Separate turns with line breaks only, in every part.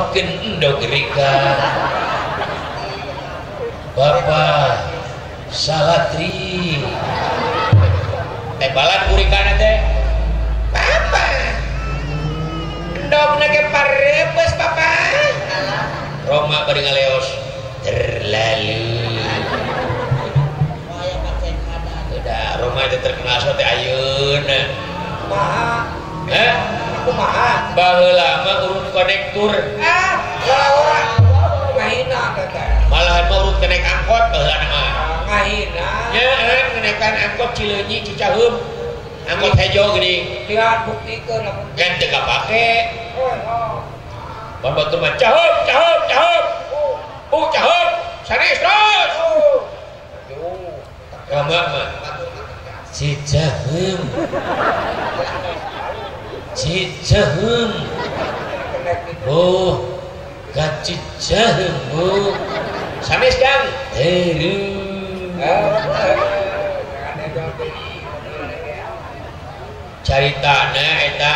Nyokotkeun endog Rika. Bapak Salatri. Tembalan ku Rikana teh. Papa. Endogna ge pareupes papa. Roma bari ngaleos. Terlalu. Udah, Roma itu terkenal sote ayeuna.
Kumaha?
Hah?
Kumaha?
Baheula mah urut konektur.
Ah, ora ngahina teh.
Malahan mah urut kenek angkot baheula mah.
Ngahina.
Nya, ngenekan angkot Cileunyi Cicaheum. Angkot hejo geuning.
Lihat buktikeun lamun
kan teu kapake.
Oh.
Ban batur mah Caheum, Caheum, Caheum. Oh, Caheum. Sanes terus.
Aduh.
Roma mah Cicaheum. Cicaheum. Oh, ka Cicaheum, Bu. Sanes Kang. Heru. Caritana eta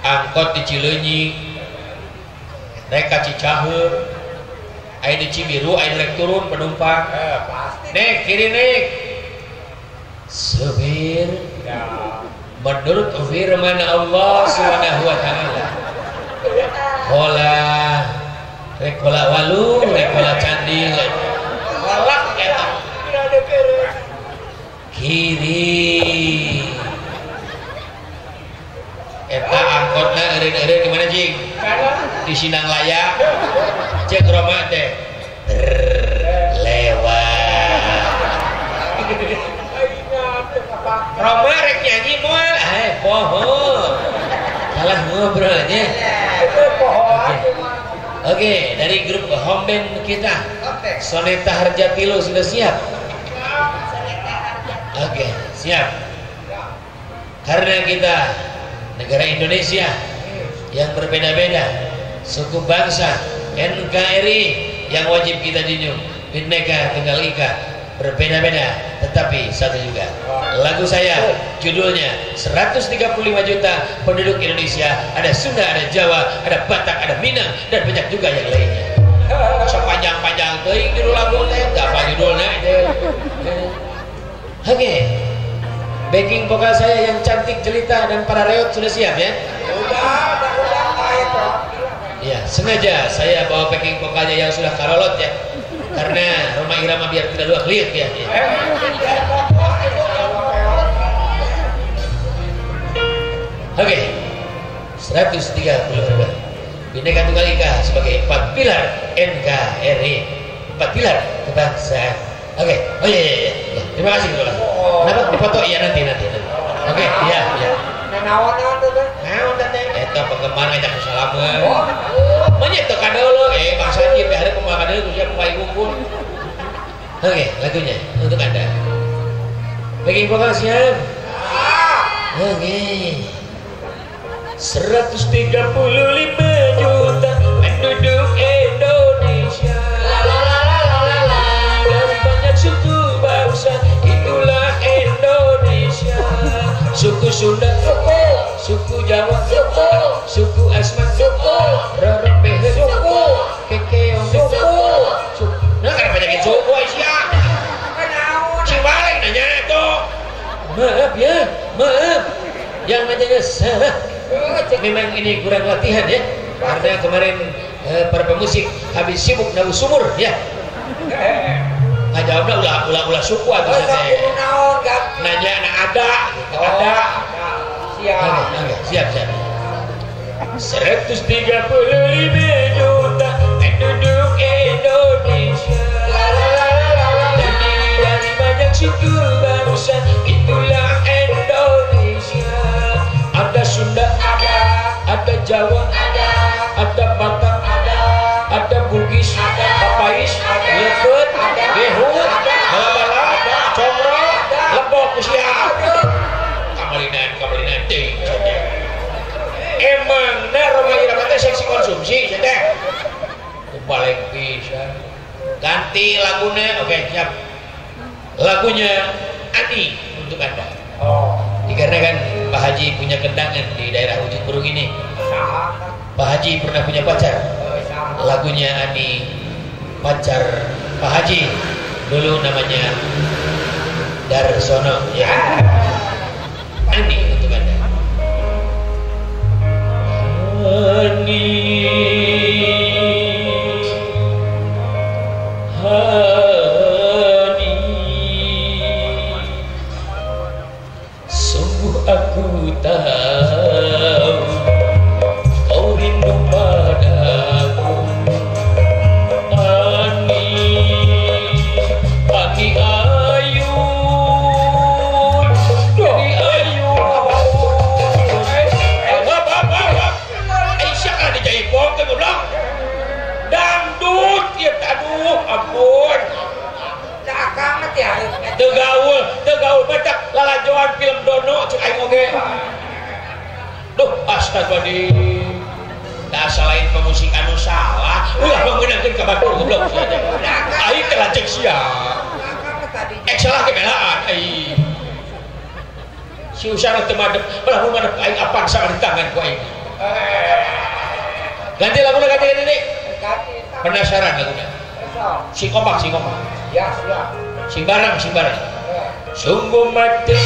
angkot di Cileunyi. Rek ka Cicaheum. Aya di Cibiru, aya rek turun penumpang. Nek kiri nek. Supir. Menurut firman Allah Subhanahu wa taala. Kola rek kola walu, rek kola candi. Kolak eta. Kiri. Eta angkotna eureun-eureun di mana jing? Di Sinang Laya. Cek Roma teh. Lewat. Roma rek nyanyi moal, poho. Salah ngobrolnya. Oke, dari grup home band kita. Soneta Harjatilo sudah siap? Oke, siap. Karena kita negara Indonesia yang berbeda-beda, suku bangsa, NKRI yang wajib kita junjung, Bhinneka Tunggal Ika, berbeda-beda tetapi satu juga. Lagu saya judulnya 135 juta penduduk Indonesia, ada Sunda, ada Jawa, ada Batak, ada Minang, dan banyak juga yang lainnya. Sepanjang-panjang teuing judul lagu teh, apa judulnya itu. Oke. Backing vokal saya yang cantik jelita dan para reot sudah siap ya?
Udah.
Ya, sengaja saya bawa backing vokalnya yang sudah karolot ya. Karena Roma Irama biar tidak luak lihat ya. Oke. 135. Bhinneka Tunggal Ika sebagai 4 pilar NKRI, 4 pilar kebangsaan. Oke. Oh iya iya iya. Terima kasih, terima kasih. Kenapa dipoto? Iya nanti. Oke, iya iya.
Naon-naon teh?
Naon teh? Eta penggemar ngajak salaman. Manya teu kadeuleu, bangsa ieu teh hari kumaha kadeuleu ku siapa paling unggul. Oke, lagunya untuk Anda. Backing vokal siap? Oke. 135 juta penduduk Indonesia. Dan banyak suku bangsa, itulah Indonesia. Suku Sunda, suku, suku Jawa, suku, suku Asmat, suku, Rorok Behe, suku, Kekeong, suku, suku. Nah, kenapa banyakin suku Aisyah? Cibalik nanya tuh. Maaf ya, maaf. Yang nanyanya salah. Memang ini kurang latihan ya. Karena kemarin para pemusik habis sibuk nabu sumur ya. Nggak jawabnya ulah suku atau saya nanya anak ada, ada.
Siap.
Oke, siap siap. 135 juta penduduk Indonesia. Terdiri dari banyak suku bangsa, itulah Indonesia. Ada Sunda, ada Jawa, ada Batak, ada Bugis, Papais, Lepet, Gehut, Bala-bala, Congro, Lebok, Usia. Kamalinan, kamalinan, ting, emang nah Roma Irama teh seksi konsumsi, teh. Balik pisan. Ganti lagunya, oke siap. Lagunya Ani untuk Anda.
Oh.
Dikarenakan Pak Haji punya kendangan di daerah Ujung Berung ini. Pak Haji pernah punya pacar. Lagunya Ani pacar Pak Haji, dulu namanya Darsono ya. Ani untuk Anda. Ani, Ani, sungguh aku tahu kau rindu padaku. Ani, Ani ayu, Ani ayu. Aisyah kan dijaipong teh goblok. Dangdut ieu aduh ampun.
Da akang mah teh hareup.
Teu gaul, teu gaul batak lalajoan film Dono cek aing oge. Duh, astagfirullahaladzim. Da lain pemusik anu salah, ulah meunangkeun ka batur goblok sia teh. Aing teh lancek sia. Ek salah ge belaan aing. Si usana teu madep, malah mun madep aing apaan sama di tangan ku aing. Ganti laguna, ganti ganti. Penasaran laguna. Si kompak, si kompak.
Ya, siap.
Sing bareng, sing bareng. Sungguh mati.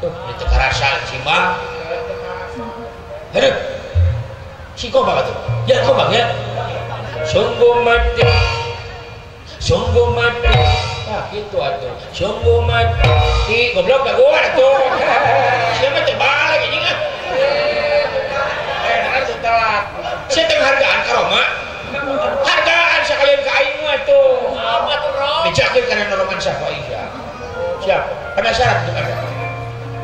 Tuh, ini teu karasa si mah. Aduh. Si kompak atuh. Ya kompak ya. Sungguh mati. Sungguh mati. Ah gitu atuh. Sungguh mati. Goblok gak gua atuh. Siapa teh balik anjing ah. Sia teh hargaan ka Roma. Hargaan sakalian ka aing mah atuh. Dijakeun kana norongan sah ku aing sia. Siap. Penasaran tuh ada.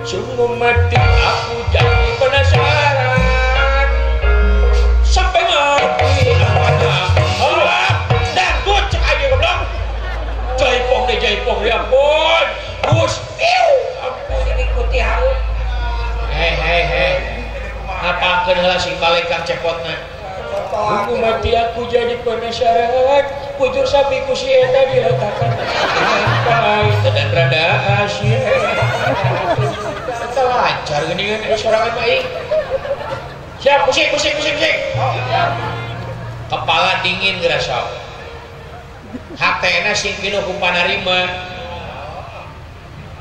Sungguh mati aku jadi penasaran. Sampai mati aku. Dangdut cek aing goblok. Jaipong deh, jaipong deh, ampun. Bus, piu. Ampun.
Ikuti harus.
Hei, hei, hei. Ngapakeun heula sing balik kang cepotna. Sungguh mati aku jadi penasaran. Bujur sapi ku si eta diletakkan dengan pahit dan rada asin. Eta lancar geuningan sorangan mah aing. Siap, musik, musik, musik, musik. Kepala dingin geura sok. Hatena sing pinuh ku panarima.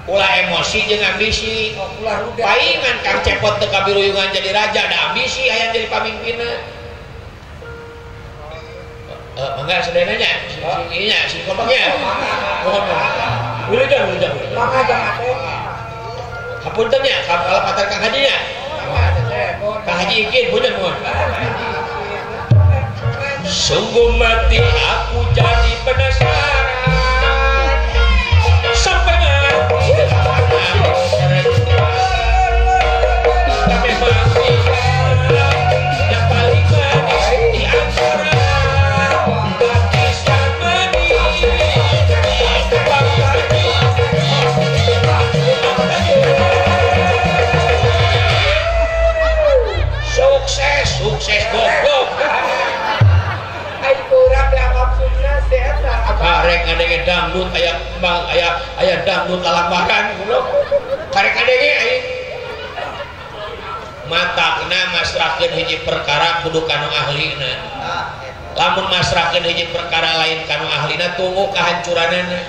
Ulah emosi jeung ambisi. Paingan Kang Cepot teu kabiruyungan jadi raja, da ambisi hayang jadi pamimpinna. Mangga sadayana nya, sing ieu nya, sing kompaknya. Mohon. Wilujeng, wilujeng.
Mangga jang atuh.
Hapunten nya, kalepatan Kang Haji nya. Kang Haji ikin punten mohon. Sungguh mati aku jadi penasaran. Sampai mati sampai mati yang paling manis di antara manis dan manis. Sukses, sukses goblok. Karek ngadenge dangdut aya bang aya aya dangdut lalambakan goblok. Karek ngadenge aing. Matakna masrahkeun hiji perkara kudu kanu ahlina. Lamun masrahkeun hiji perkara lain kanu ahlina tunggu kahancuranana.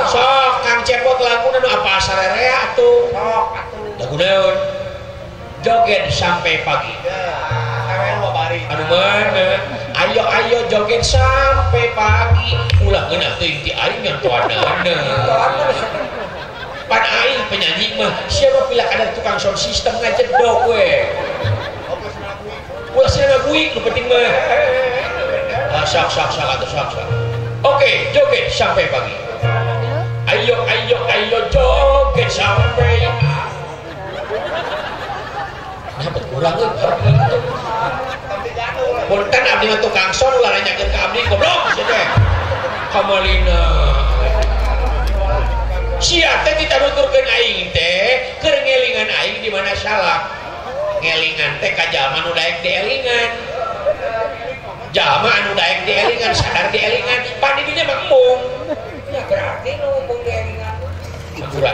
Sok Kang Cepot laguna nu apa sarerea atuh.
Sok atuh.
Lagu naon? Joget sampai pagi. Anu mana? Ayo ayo joget sampai pagi. Ulah ngeunah teuing ti aing nyantoanana. Pan aing penyanyi mah siapa pila kadar tukang sound system ngajedog we. Ulah sia ngagui nu penting mah. Ah sok sok sok atuh sok sok. Oke, joget sampai pagi. Ayo ayo ayo joget sampai. Nah, kurang euy. Punten abdi mah tukang son ulah nanyakeun ka abdi goblok sia teh. Kamalina. Sia teh ditanuturkeun aing teh keur ngelingan aing di mana salah. Ngelingan teh ka jalma nu daek dielingan. Jalma anu daek dielingan sadar dielingan, pan didinya mah embung.
Ya berarti nu embung dielingan.
Hampura.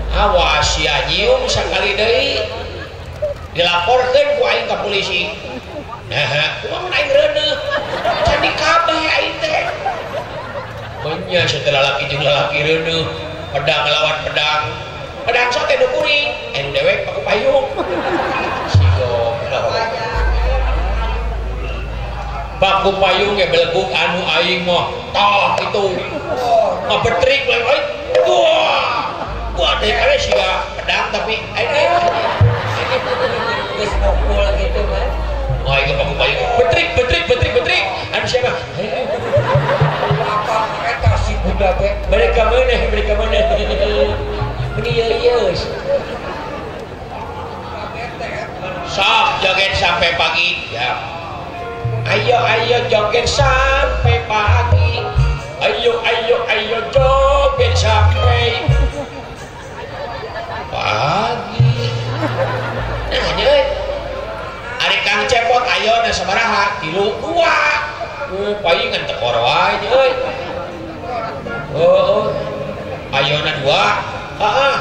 Awas sia nyium sakali deui. Dilaporkeun ku aing ka polisi. teh lalaki jeung lalaki reuneuh, pedang lawan pedang. Pedang sote nu kuring, anu dewek paku payung. Si goblok. Paku payung ge belegug anu aing mah tah itu. Ngabetrik lain aing. Wah. Wah deui kare siga pedang tapi aing
geus mukul gitu mah.
Wah, ieu paku payung. Betrik betrik betrik betrik. Anu siapa?
Apa eta si budak teh?
Balik ka mana? Balik ka mana? Ini ieu. Sok joget sampai pagi. Ya. Ayo ayo joget sampai pagi. Ayo ayo ayo joget sampai pagi. Nah, euy. Ari Kang Cepot ayo na sabaraha? 3 2. Paingan teu kor wae euy. Heuh. Ayo na 2. Heeh.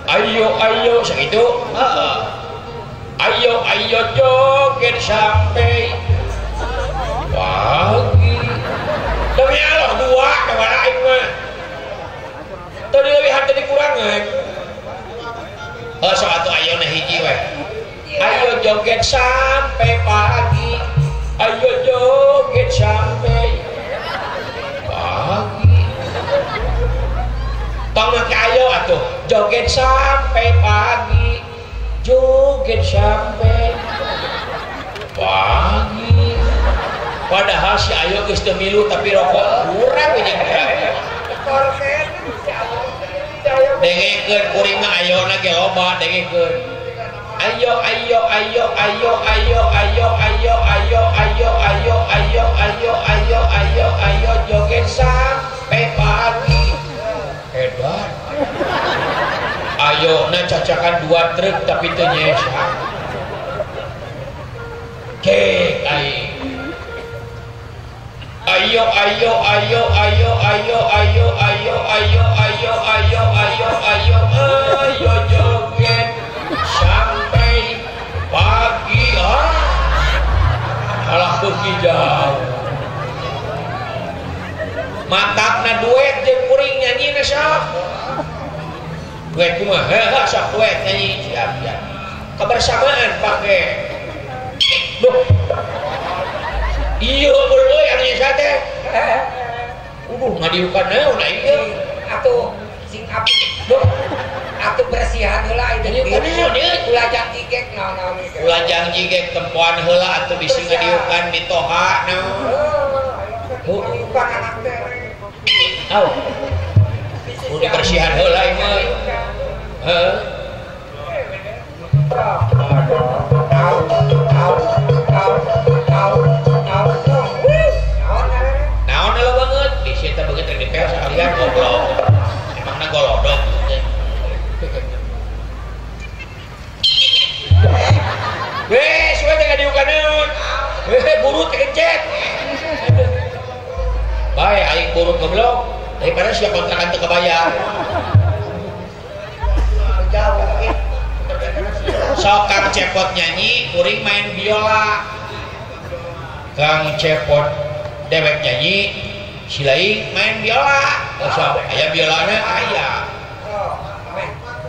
Ayo ayo sakitu. Heeh. Ayo ayo joget sampai pagi. Demi Allah 2 kemana aing mah. Teu dileuwihan teu dikurangan. Heuh sok atuh ayo na hiji we. Ayo joget sampai pagi. Ayo joget sampai pagi. Tong make ayo atuh joget sampai pagi. Joget sampai pagi. Padahal si ayo geus teu milu tapi rokok kurang jeung kurang. Dengekeun kuring mah ayona ge loba dengekeun. Ayo ayo ayo ayo ayo ayo ayo ayo ayo ayo ayo ayo ayo ayo ayo joget sampai pagi. Edan. Ayo na cacakan 2 truk tapi teu nyesa. Kek aing. Ayo ayo ayo ayo ayo ayo ayo ayo ayo ayo ayo ayo ayo joget sampai pagi. Ah, alah beuki jauh. Matakna duet jeung kuring nyanyina sok. Duet kumaha? Heuh sok duet nyanyi siap siap. Kebersamaan pake. Duh. Iya euy anu nyesa teh. Uduh ngadiukan naon ieu?
Atuh sing apik.
Duh.
Atuh bersihan heula ieu.
Naon ieu?
Ulajang jigek naon-naon ieu.
Ulajang jigek tempoan heula atuh bisi ngadiukan mitoha naon.
Heuh, ngadiukan anak teh.
Au. Kudu bersihan heula ieu mah. Heuh. Naon heula banget di situ banget rek dipel sakalian goblok. Emangna golodok. Weh, suwe teh ngadiukan naon? Weh, burut kencet. Bae aing burut goblok daripada sia kontrakan teu kebayar. Sok Kang Cepot nyanyi, kuring main biola. Kang Cepot dewek nyanyi, si lain main biola. Oh, sok aya biolana aya.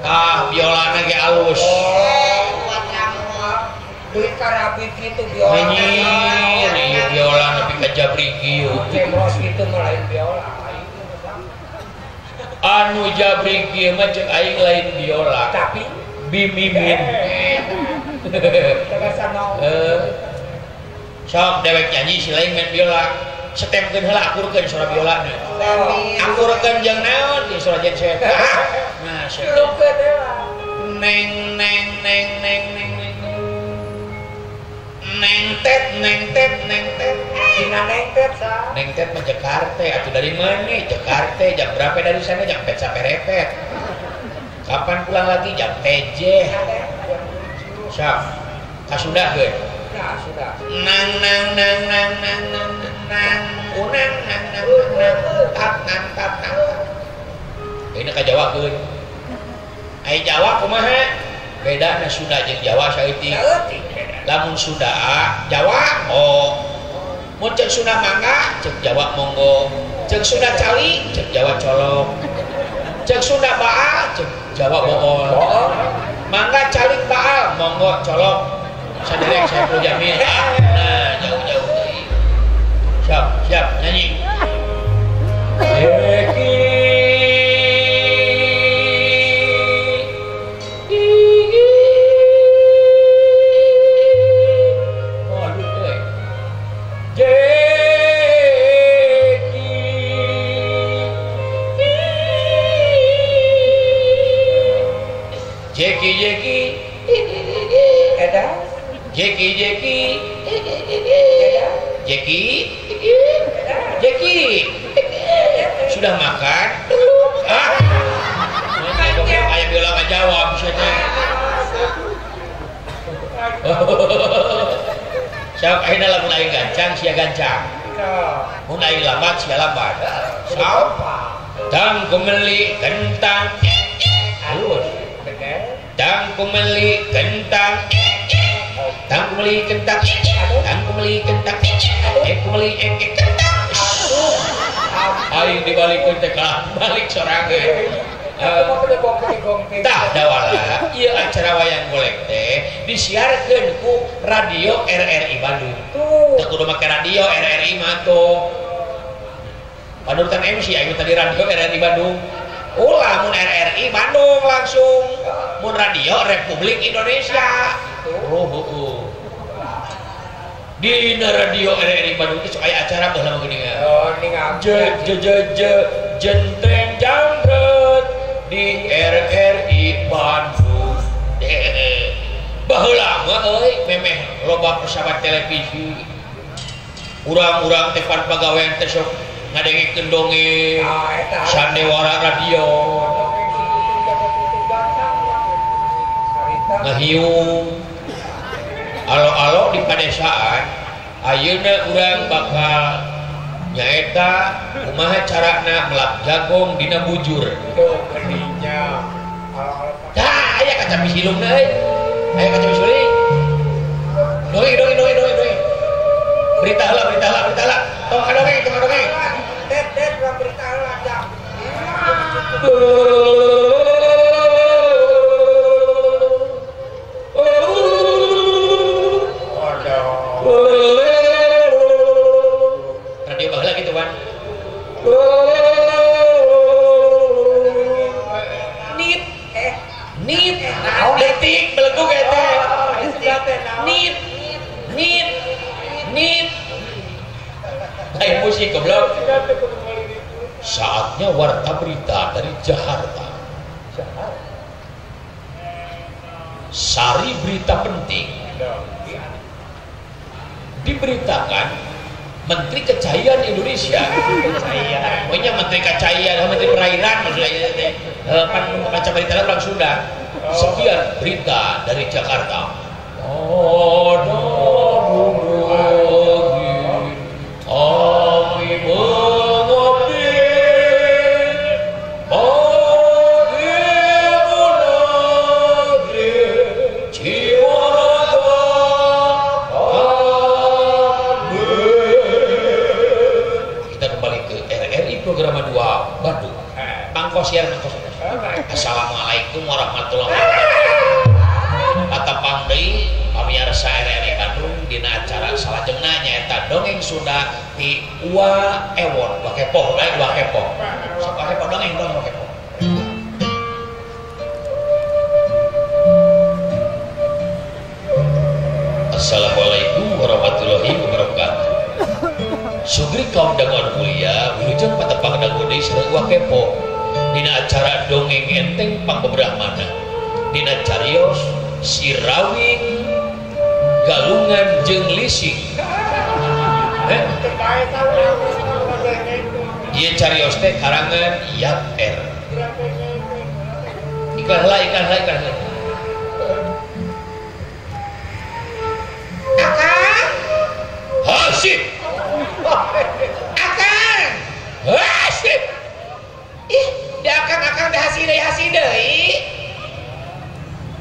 Ah, biolana ge alus.
Duit karabit gitu biola.
Nyanyi, ieu biola nepi ka jabri kieu.
Cemos gitu mah lain biola.
Anu jabri kieu mah ceuk aing lain biola.
Tapi
bimimin. Sok dewek nyanyi si lain main biola. Setemkeun heula akurkeun suara biolana. Akurkeun jeung naon di suara genset. Nah, neng neng neng neng neng neng neng tet neng tet neng tet.
Dina neng tet sa.
Neng tet mah Jakarta atuh dari mana? Jakarta jam berapa dari sana? Jam pet sampai repet. Kapan pulang lagi? Jam TJ. Sok. Kasudah geus.
Nah, sudah.
Nang nang nang nang nang nang nang unang nang nang nang tap nang tap nang. Ini ka Jawa keun. Ai Jawa kumaha? Bedana Sunda jeung Jawa saeutik. Lamun Sunda Jawa oh. Mun ceuk Sunda mangga, ceuk Jawa monggo. Cek Sunda cali, cek Jawa colok. Cek Sunda baal, cek Jawa bool. Mangga calik baal, monggo colok. Saderek Saiful Jamil. Nah, jauh-jauh deui. Siap, siap nyanyi. Eki Jeki Jeki
Eda
Jeki Jeki Jeki Jeki sudah makan? Ah, kayak biola nggak jawab misalnya. Siap, akhirnya lamun aing gancang, sia gancang. Mun aing lambat, sia lambat. Siap. Tang kumeli kentang. Halus. Tang kumeli kentang. Tang kumeli kentang. Tang kumeli kentang. Kumeli kentang. Aing dibalikeun teh kalah balik sorangan. Tah dawala ieu acara wayang golek teh disiarkeun ku radio RRI Bandung. Teu kudu make radio RRI mah tuh. Panurutan MC aing tadi radio RRI Bandung. Ulah mun RRI Bandung langsung, mun radio Republik Indonesia. Oh heueuh. Dina radio RRI Bandung teh sok aya acara baheula mah geuningan.
Oh, ningal.
Je je je je jenteng jangkret di RRI Bandung. Baheula mah euy memeh loba persahabat televisi. Urang-urang teh pan pagawean teh sok ngadengekeun dongeng, sanewara radio. Ngahiung. Alo-alo di padesaan ayeuna urang bakal nyaeta kumaha carana melak jagong dina bujur. Tah aya kaca pisilungna euy. Aya kaca pisilung. Dongeng dongeng dongeng dongeng dongeng. Berita heula berita heula berita heula. Tong kadongeng tong kadongeng.
Det det urang berita heula jam.
Radio baheula gitu kan. Nit nit detik belegug eta. Nit nit nit. Lain musik goblok. Saatnya warta berita dari Jakarta. Sari berita penting. Diberitakan Menteri Kecaian Indonesia. Pokoknya Menteri Kecaian, Menteri Perairan maksudnya teh. Pan baca berita orang Sunda. Sekian berita dari Jakarta. Assalamualaikum warahmatullahi wabarakatuh. Patepang deui pamirsa RRI Bandung dina acara salajengna nyaeta dongeng Sunda ti Wa Ewon. Wa kepoh bae wa kepoh. Sok wa kepoh dongeng dong wa kepoh. Assalamualaikum warahmatullahi wabarakatuh. Sugri kaum dangon mulia wilujeng patepang dangun deui sareng Wa Kepoh. Dina acara dongeng enteng pangbebrahmana dina carios sirawing galungan jeung lising. Ieu carios teh karangan Yap R. Iklan heula iklan heula iklan heula. Akang Hasib. Akang Hasib. Ih, da akang-akang da hasi deui.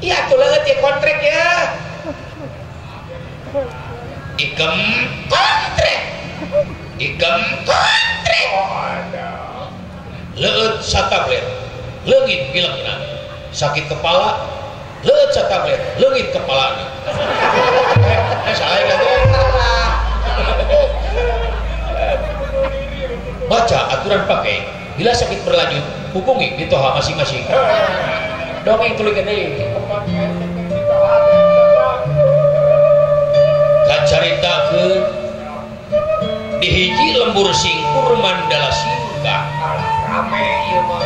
Ih, atuh leueut ye kontrek ya. Ikem kontrek. Igem kontret. Leueut satablet, leungit pilekna. Sakit kepala, leueut satablet, leungit kepalana. Salah kan? Baca aturan pakai. Bila sakit berlanjut, hubungi mitoha masing-masing. Dongeng tulis gede. Kacaritakeun di hiji lembur singkur mandala singkah.
Rame ieu mah.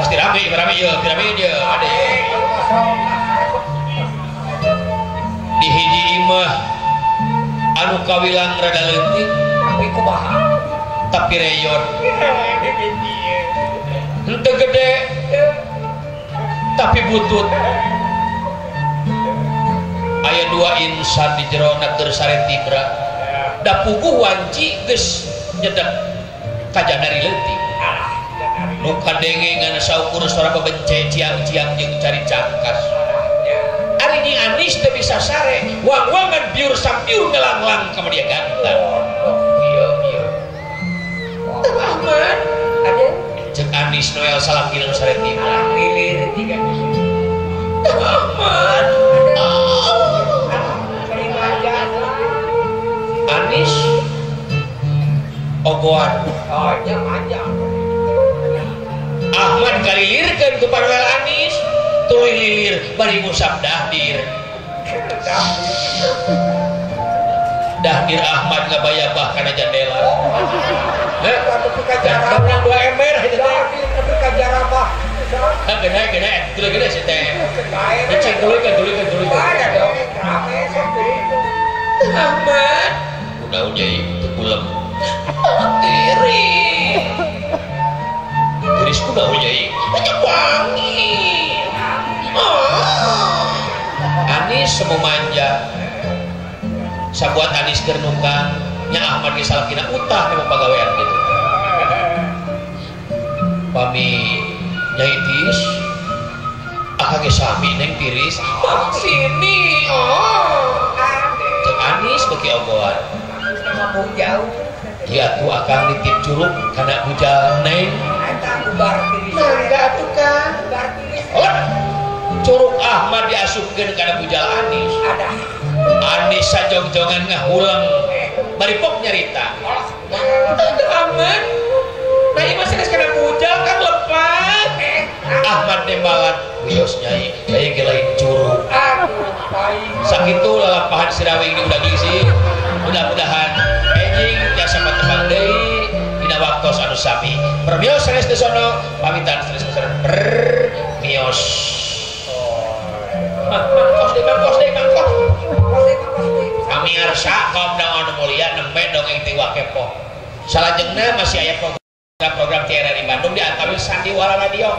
Pasti rame, rame ieu, rame ieu, ada ieu. Di hiji imah anu kawilang rada leutik,
tapi kumaha?
Tapi reyon. Henteu gede tapi butut. Aya dua insan di jerona keur sare tibra. Da puguh wanci geus nyedek ka jadari leutik. Nu kadenge ngan saukur suara bebence ciang-ciang jeung cari cangkas. Ari Nyi Anis teu bisa sare, wang-wangan biur sampiur ngelanglang ka media ganteng.
Ieu ieu.
Ahmad, cek Anis Noel salakina nu sare tibra.
Lilir tiga.
Ahmad. Anis ogoan.
Oh, nya panjang.
Ahmad kalilirkeun ku parwel Anis, tuluy lilir bari ngusap dahdir. Dahdir Ahmad ngabayabah kana jandela. Heh, menang 2 ember eta teh.
Tapi ka jarabah.
Hah, gede gede, tuluy gede sih teh. Dicek tuluy kan tuluy.
Ada dong, rame satu.
Ahmad, udah nyai teu kulem. Tiris. Tiris kuda nyai. Banyak wangi. Anis semua manja. Sabuat Anis keur nukang, nya Ahmad ge salakina utah memang pagawean gitu. Pami nyai tiris, akang ge sami neng tiris. Bang sini. Oh. Cek Anis beki ogoan.
Kampung jauh.
Iya tuh akang nitip curug kana bujal neng.
Eta bubar tiris.
Mangga atuh Kang.
Bubar tiris.
Oh. Curug Ahmad diasupkeun kana bujal Anis.
Ada.
Anis sajongjongan ngahuleng. Bari pok nyarita. Tante Ahmad. Nah ieu mah sanes kana bujal kan lepat. Ahmad nembalan wios nyai, nyai ge lain curug.
Aduh, paing.
Sakitu lalampahan Sirawing di udah gisi. Mudah-mudahan enjing jasa patepang deui dina waktos anu sami. Permios sanes teu sono, pamitan sanes permios. Mangkos deui, mangkos deui, mangkos. Pamirsa kaum anu mulia nembe dongeng ti Wakepo. Salajengna masih aya program-program TRRI Bandung di antawis Sandiwara Radio.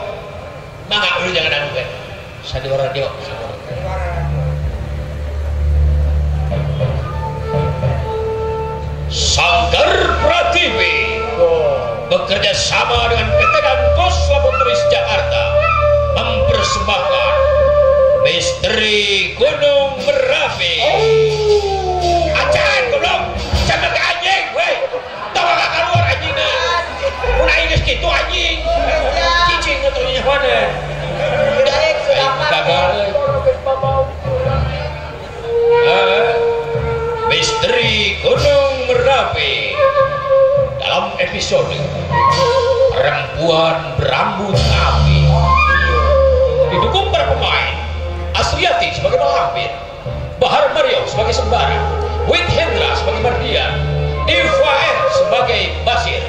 Mangga dulu jangan dangukeun. Sandiwara Radio. Sanggar Pratiwi bekerja sama dengan PT Dankos Laboratoris Jakarta mempersembahkan Misteri Gunung Merapi. Acan goblok, acan ke anjing, weh. Tawa ka keluar anjingna. Mun aing geus kitu anjing. Cicing atuh nya mana. Gagal. Misteri Gunung Merapi dalam episode Perempuan Berambut Api didukung para pemain Asriati sebagai Malampir, Bahar Mario sebagai Sembara, Wit Hendra sebagai Mardian, Iva R sebagai Basir,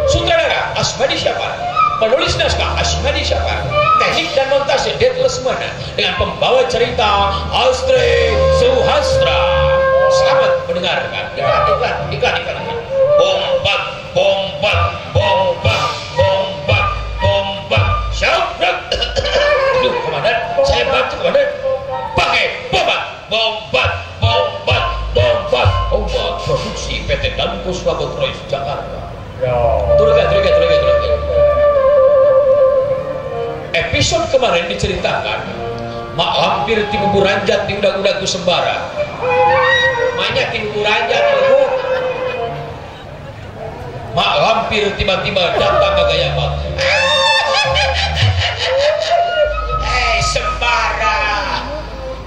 sutradara Asmadi Syafar, penulis naskah Asmadi Syafar, teknik dan montase Det Lesmana dengan pembawa cerita Astrid Suhastra. Selamat mendengarkan. Iklan, iklan, iklan, iklan, iklan. Bombat, bombat, bombat, bombat, bombat. Siap, aduh, komandan, saya bantu komandan. Pakai bombat, bombat, bombat, bombat, bombat. Produksi PT Dankus Laboratoris Jakarta. Turunkan, turunkan, turunkan, turunkan. Episode kemarin diceritakan Mak Lampir ti buburanjat di udag-udag ku Sembara. Manya ti buburanjat ibu. Malampir tiba-tiba datang ke gaya apa? Hei Sembara,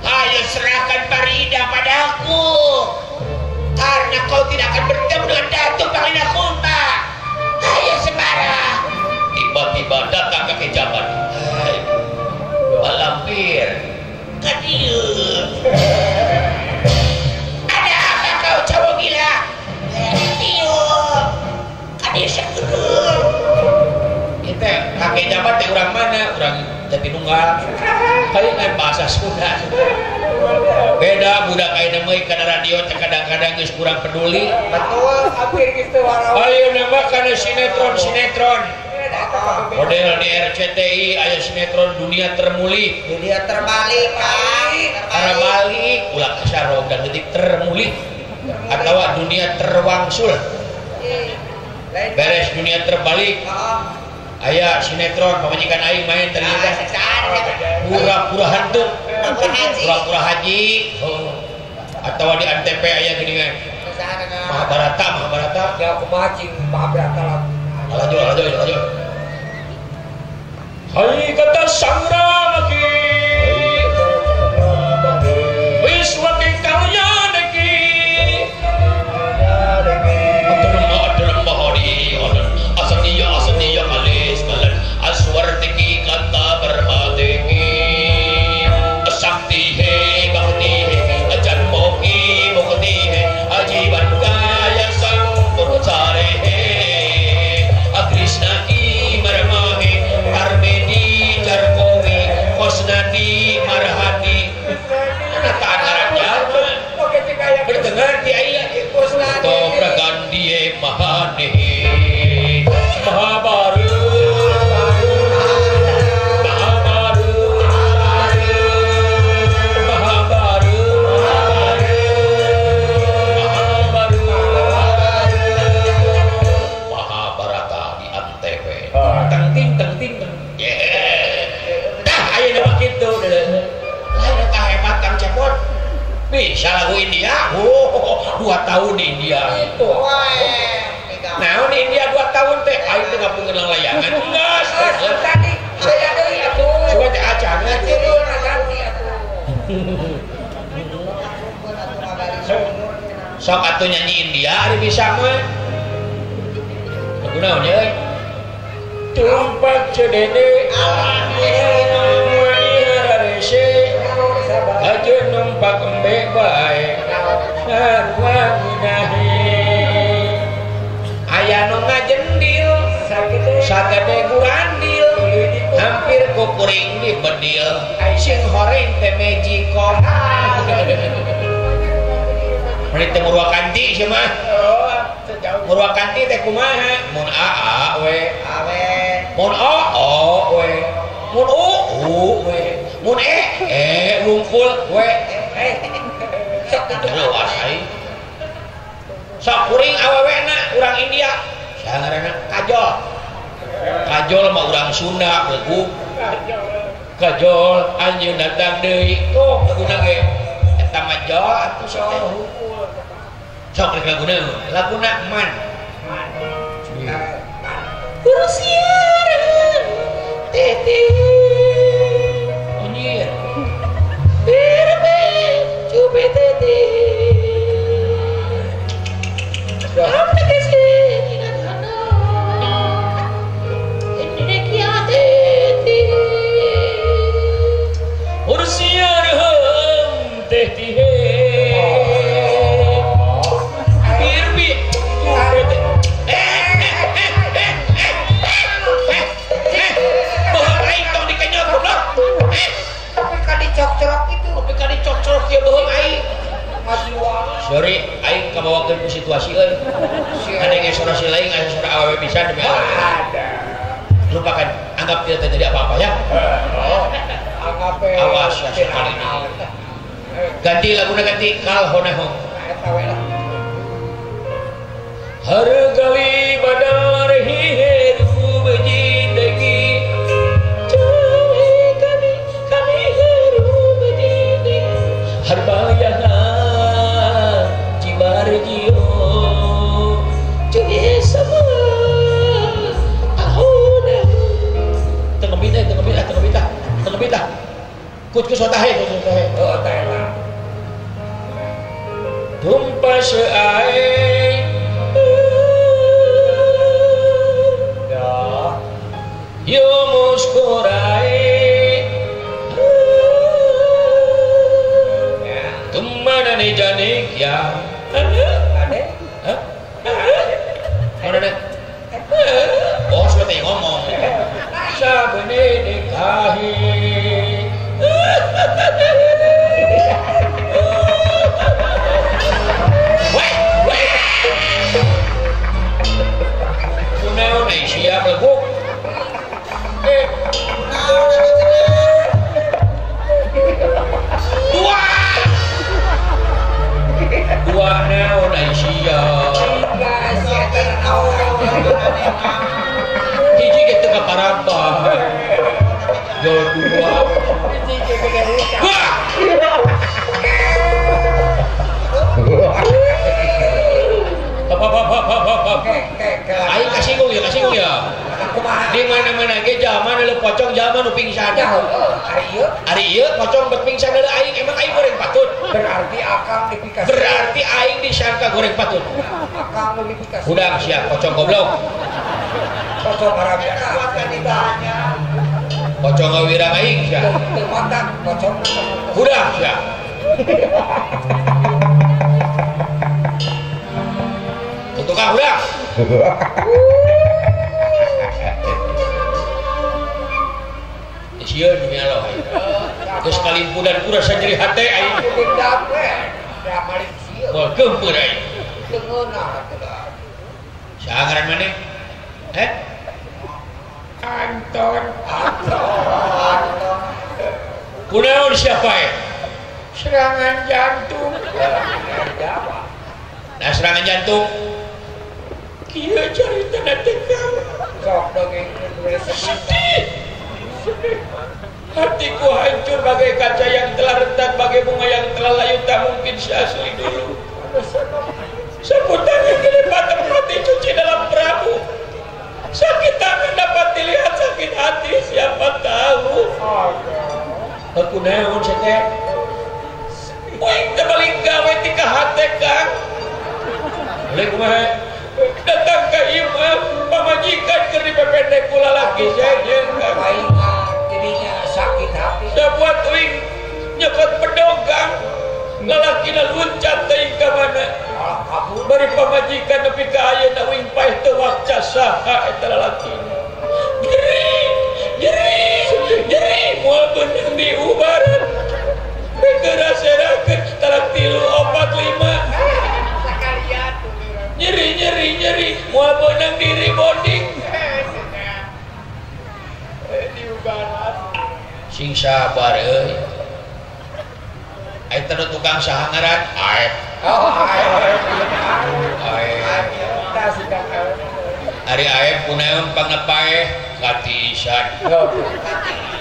ayo serahkan Farida padaku, karena kau tidak akan bertemu dengan Datuk Panglima Kumpa. Ayo Sembara. Tiba-tiba datang kakek Jabat. Hei Malampir, kadieu. Ada apa kau cowok gila? Kadieu. Kita kakek Jabat teh urang mana? Urang Jatinunggal. Kayak lain bahasa Sunda. Beda budak ayeuna mah kana radio teh kadang-kadang geus kurang peduli.
Betul, hampir geus teu warawa.
Ayeuna mah kana sinetron-sinetron. Model di RCTI aya sinetron Dunia Termulih.
Dunia terbalik,
terbalik, ulah kasarog dan detik termulih atau Dunia Terwangsul. Beres Dunia Terbalik. Aya sinetron pamajikan aing main ternyata pura-pura hantu, pura-pura haji. Atau di Antp aya gini Mahabharata, Mahabharata.
Ya kumaha cing Mahabharata lah.
Laju, laju, laju. Hai kata Sangramaki, Wiswati Kalyanaki, Asaniya asaniya kalis kalan aswartiki kata bermadeki sakti he bhakti he janmoki mukti he ajiban kaya sang purusare he Krishna ki marmahe karmedi jarkowi kosnadi marhadi. Anak berdengar di ayat Tobra Mahane Mahabharata Mahabharata Mahabharata Mahabharata Mahabharata di Antp. Teng ting teng ting teng. Tah ayeuna mah kitu lain eta hebat Kang Cepot. Bisa lagu India. Oh, 2 tahun di India.
Itu.
Nah, di India 2 tahun teh aing teh ngapungeun layangan. Geus.
Tadi saya deui atuh.
Coba teh acan
ganti atuh.
Sok atuh nyanyi India ari bisa mah. Lagu naon ye euy? Tumpak cedede rese aja numpak embe bae ngagunahi. Aya nu ngajendil sagede gurandil hampir kukuring di bedil sing horeng teh magikom. Mun teh Murwakanti sia mah. Murwakanti teh kumaha? Mun aa we, mun o o we, mun u u we, mun e e wungkul we. Sok luas aing. Sok kuring awewena urang India. Saha ngaranna? Kajol. Kajol mah urang Sunda beugu. Kajol anjeun datang deui. Tuh laguna ge. Eta mah jol atuh sok teh. Sok rek laguna. Laguna man. Kursiaran tete. Anjir. Berbe cube tete. Sorry, aing kabawakeun ku situasi euy. Ada yang suara si lain, ada suara awewe pisan demi Allah.
Ada.
Lupakan, anggap tidak terjadi apa-apa ya.
Anggap
awas ya sekali ini. Ganti laguna ganti kal honahong. Hargali badal hiru bejindegi. Kami kami hiru bejindegi. Harbayana Barjio cuy sama ku sotahe ku sotahe.
Oh tah eta.
Tumpas ae.
Ya.
Yo muskurai. Tum mana nih janik ya?
Ade?
Hah? Mana deh? Oh, sudah ngomong. Sabne dekahi. Weh, weh. Kunaon euy sia beleguk. Dua. Dua naon euy sia. Hiji ge teu kaparabah. Yo dua.
Hiji ge beda rusak.
Aing kasinggung ya, kasinggung ya. Di mana-mana ge jalma nu pocong jalma nu pingsan. Ari ieu pocong bet pingsan heula aing emang aing goreng patut.
Berarti akang dipikasih.
Berarti aing disangka goreng patut.
Akang nu dipikasih.
Hudang sia pocong goblok.
Pocong harapna
Pocong ngawirang aing sia.
Teu matak pocong.
Hudang sia. Tukang hudang. Sieun demi Allah aing. Geus kalimpudan ku rasa nyeri hate aing.
Dendam we. Da malik sieun.
Moal geumpeur aing.
Teu ngeunah atuh.
Saha ngaran maneh? Heh? Anton.
Anton.
Kunaon siapa eh? Serangan jantung. Nah serangan jantung. Kieu carita teh Kang.
Sok dongeng
sedih. Sedih. Hatiku hancur bagai kaca yang telah retak, bagai bunga yang telah layu, tak mungkin seasli dulu. Seputar yang kelipat tempat dicuci dalam perahu. Sakit tangan dapat dilihat, sakit hati siapa tahu. Aku naon teh. Uing teh balik gawe ti ka hate Kang. Boleh kumaha? Datang ke imam, pamajikan keur dipependek ku lalaki sejen Kang.
Jadinya sakit hati.
Sabuat uing nyokot bedog Kang. Lalakina luncat teuing ka mana. Bari pamajikan nepi ka ayeuna uing paeh teu wakca saha eta lalakina. Nyeri, nyeri, nyeri moal beunang diubaran. Geura serakeun talak 3 4 5.
Sakalian
nyeri nyeri nyeri moal beunang diri bonding.
Diubaran.
Sing sabar euy. Aing teh tukang saha ngaran? Aep.
Oh, Aep.
Aep. Ari Aep kunaon pangnepaeh katisan.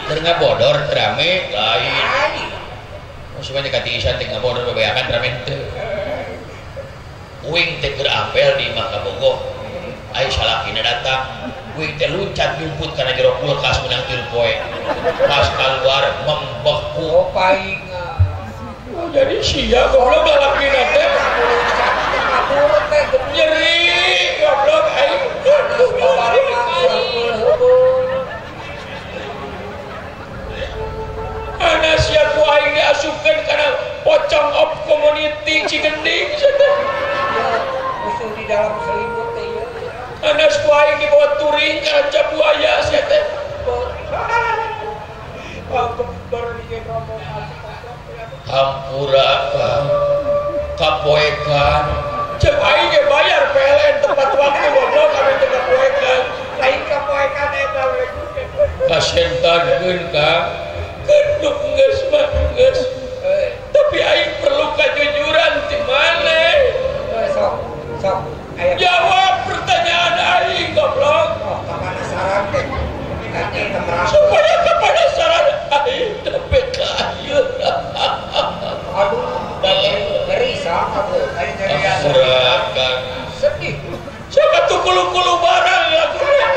Keur ngabodor rame lain. Maksudnya katisan teh ngabodor bebeakan rame teu. Uing teh keur apel di imah kabogoh. Ai salakina datang. Uing teh luncat nyumput kana jero kulkas meunang tilu poe. Pas kaluar membeku.
Oh, paing.
Oh, jadi sia goblok lalakina teh. Nyeri goblok aing. Ana sia ku aing diasupkeun kana pocong of community Cigending cenah.
Musuh di dalam selimut teh ieu.
Ana ku aing dibawa touring ka Ranca Buaya sia teh. Hampura Kang, kapoekan. Cek aing ge bayar PLN tepat waktu goblok kami teh kapoekan.
Lain kapoekan eta we.
Kasentankeun Kang. Kenduk geus mah geus. Tapi aing perlu kejujuran ti maneh.
Sok, sok.
Jawab pertanyaan aing goblok.
Oh, kapenasaran teh.
Supaya kepenasaran aing nepi ka ayeuna.
Aduh, ngeri sama tuh.
Hampura Kang.
Sedih.
Siapa tuh kulu-kulu barang lagunya?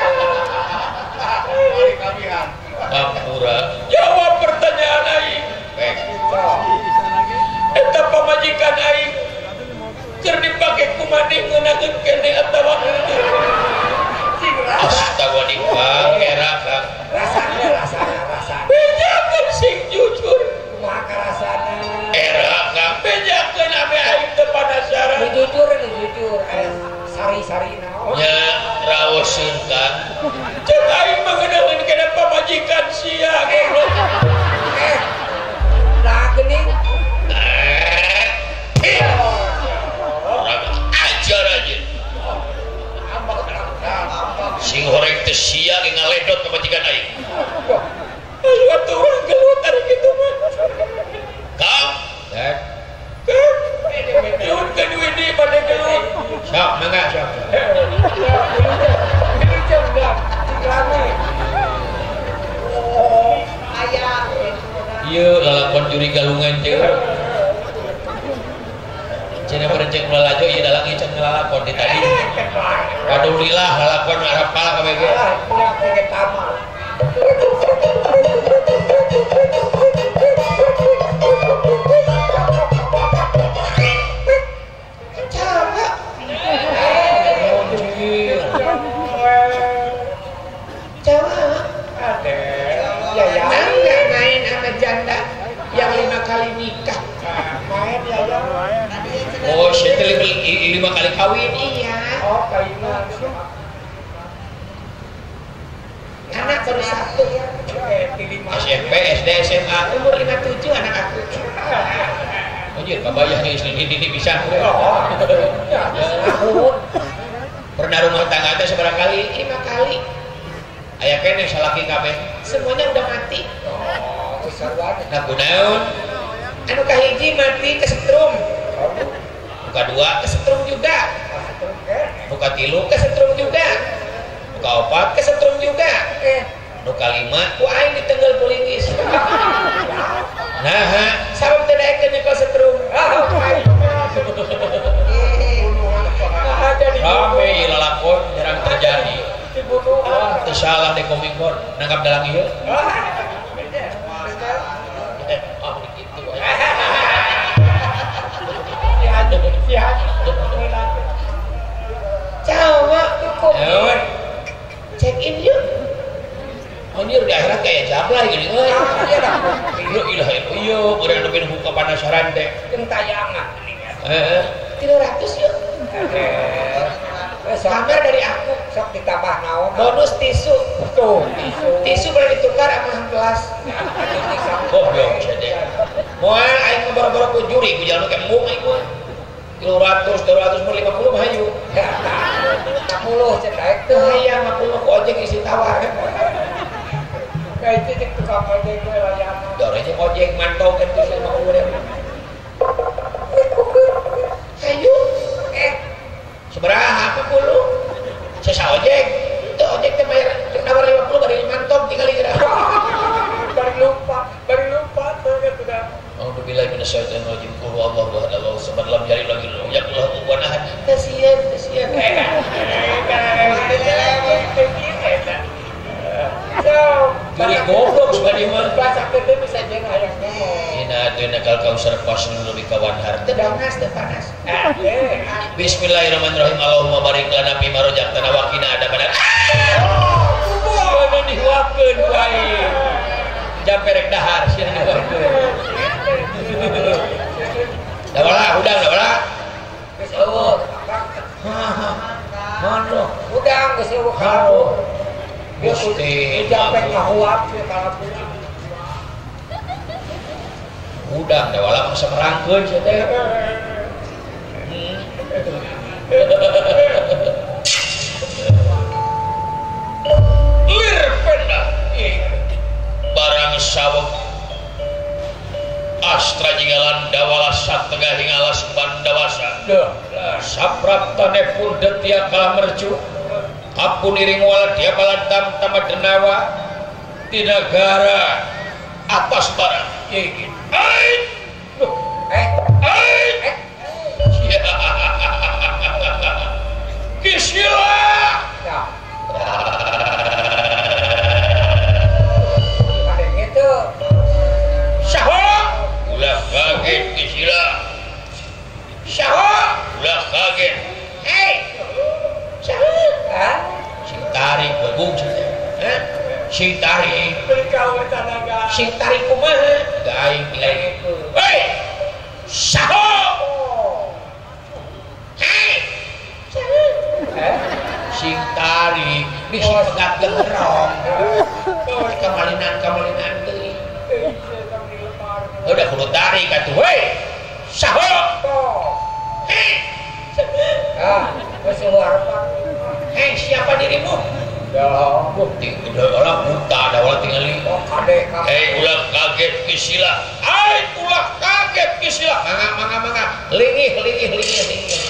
Hampura. Jawab pertanyaan aing. Sok mangga sok. Ieu lalakon juri galungan teh. Cenah berencek melalajo ieu dalang ieu can ngalalakon di tadi. Alhamdulillah lalakon arapal kabeh ge. Yang 5 kali nikah.
Main ya ya.
Oh, saya 5 kali kawin iya.
Oh, kali 5.
Anak baru 1. SMP, SD, SMA, umur 57 anak aku. Anjir, kabayah nih istri ini bisa. Pernah rumah tangga teh seberapa kali? 5 kali. Aya keneh salaki kabeh. Semuanya udah mati. Nah, kunaon? Anu kahiji mati kesetrum. Nu kadua kesetrum juga. Nu katilu kesetrum juga. Nu kaopat kesetrum juga. Nu kalima ku aing ditenggel ku linggis. Nah, sabab teu daekeun nyekel setrum. Rame ieu lalakon jarang terjadi. Wah, teu salah dekomikon nangkap dalang ieu. Cawak cukup. Check in yuk. Anjir di akhirat kayak jablay gini euy. La ilaha illallah, urang nepi buka panasaran teh.
Jeung tayangan.
Heeh. 300 yuk. Kamar dari aku
sok ditambah naon?
Bonus tisu.
Tuh, tisu.
Tisu boleh ditukar sama amplas. Goblok sia teh. Moal aing boro-boro ku juri ku jalan ke embung aing mah. 300, 250 mah hayu.
50 cek daek
teu hayang 50 ku ojek isi tawar.
Kayak itu cek tukang ojek we layanan.
Dore cek ojek mantau kan geus 50 ribu. Hayu. Sabaraha 40? Sesa ojek. Teu ojek teh bayar nawar 50 bari mantog tinggal geura.
Bari lupa tuh sudah.
A'udzubillahi minasyaitonirrajim. Qul huwallahu ahad, Allahu samad, lam yalid walam yulad, walam yakul lahu kufuwan ahad. Kasihan, kasihan. Juri goblok sebagai mah.
Bahasa teh bisa jeung hayang ngomong.
Ina atuina kal kausar faslun lebih kawan har. Teu panas, teu panas. Bismillahirrahmanirrahim. Allahumma barik lana fi ma razaqtana wa qina adzabannar. Mana dihuapkeun ku aing. Jamperek dahar sieun dihuapkeun. Dawala, udang dawala.
Geus eueuh.
Mana?
Udang geus eueuh kalabu.
Gusti,
jampe ngahuap sieun kalabu.
Udang dawala mah samerangkeun sia teh. Lir penda. Barang saweg Astra jinggalan dawala satengah hingalas bandawasa. Sapraptane pun detia kalah mercu. Kapun iring wala dia balantam tamat denawa di negara atas barang. Ai. Ai. Kisila. Ulah kaget Kisila. Saha? Ulah kaget. Hei. Saha?
Hah?
Sing tarik begung cenah. Hah? Sing tarik. Sing tarik kumaha? Da aing dilai. Hei. Saha? Hei. Saha? Sing tarik bisi pegat gengrong. Kamalinan-kamalinan teuing. Udah kudu tarik atuh hei. Saha? Hei.
Ah, geus harapan.
Hei, siapa dirimu?
Ya,
bukti udah buta dawala tingali.
Oh, kade ka.
Hei, ulah kaget Kisila. Ai, ulah kaget Kisila. Mangga mangga mangga. Lingih lingih lingih lingih.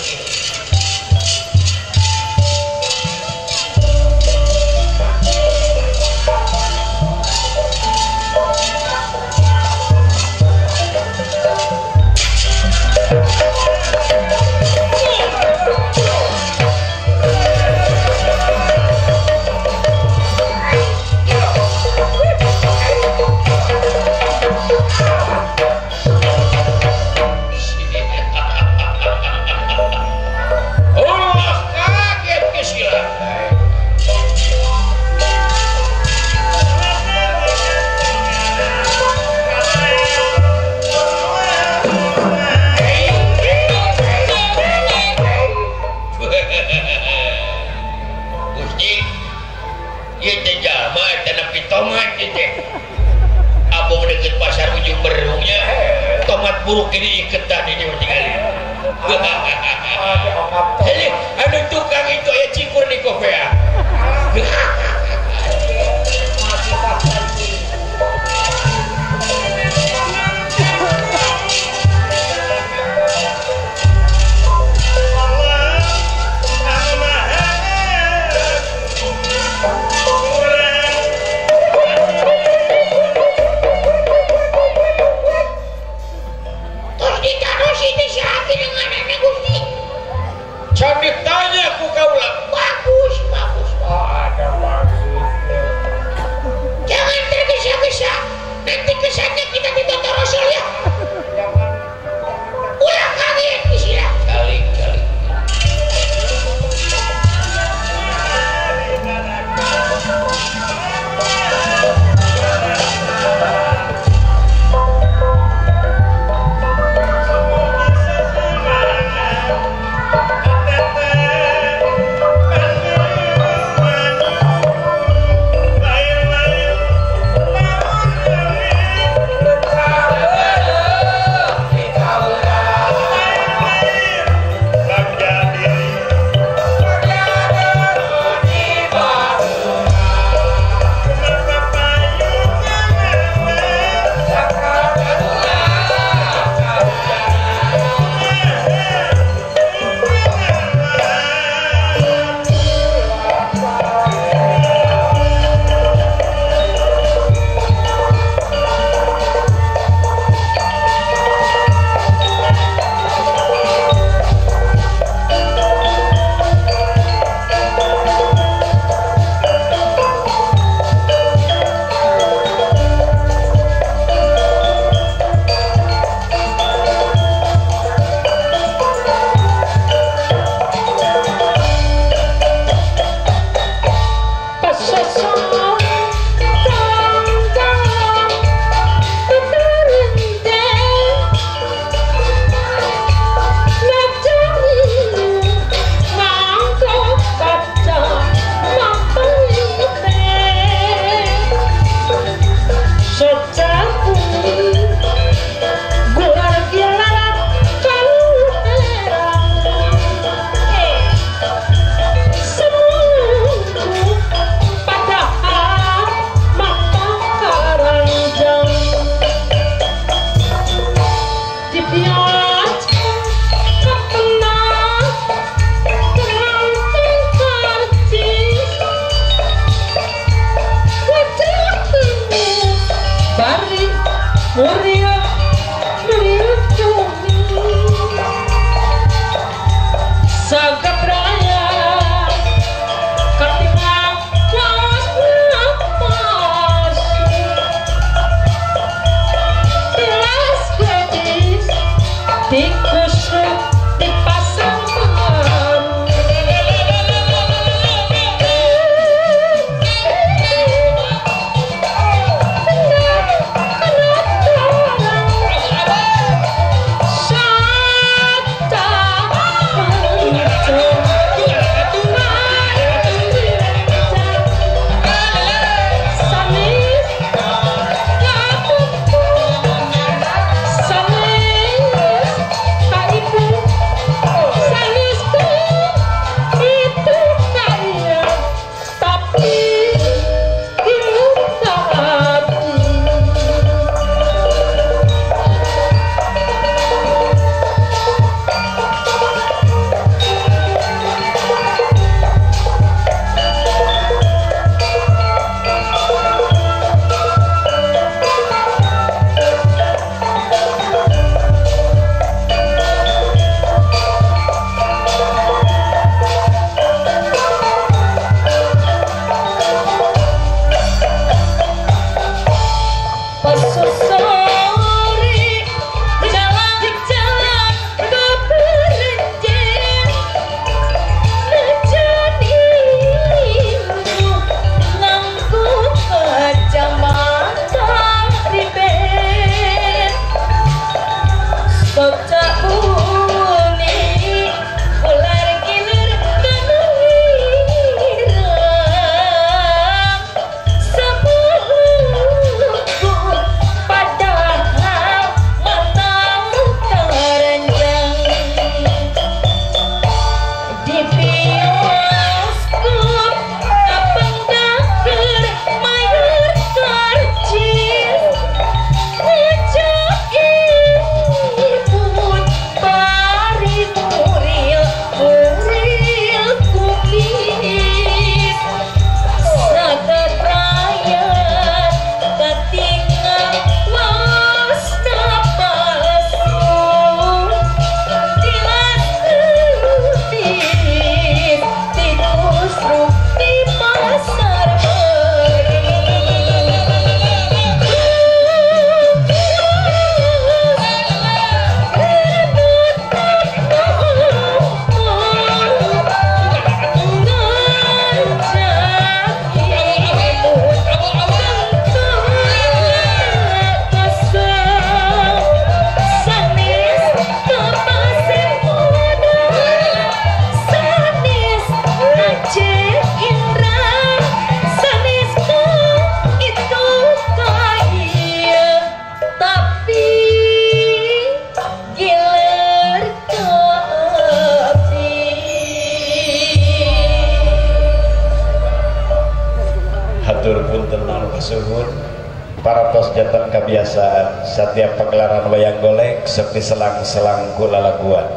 Paratos jantan kebiasaan setiap pagelaran wayang golek seperti selang-selang kula laguan.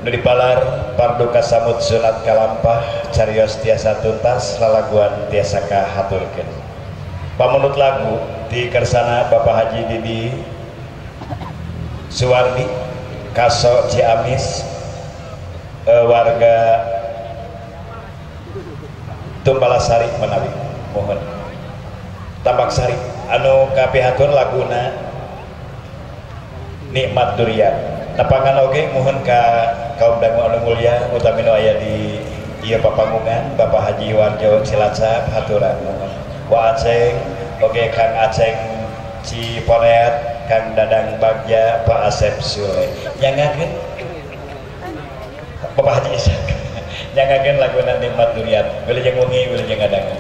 Nu dipalar parduka samud sunat kalampah carios tiasa tuntas lalaguan tiasa kahaturkeun. Pamunut lagu di kersana Bapak Haji Didi Suwardi Kaso Ciamis, warga Tumbalasari Menawi, mohon Tambak Sari anu kapihatur laguna Nikmat Durian. Nepangan oge mohon ka kaum dangu anu mulia utami nu aya di ieu papanggungan Bapak Haji Warjo Cilacap haturan mohon. Wa Aceng oge Kang Aceng Ciponet, Kang Dadang Bagja, Pak Asep Sule. Nyangakeun Bapak Haji Ishak. Nyangakeun laguna Nikmat Durian. Wilujeng wengi, wilujeng ngadangu.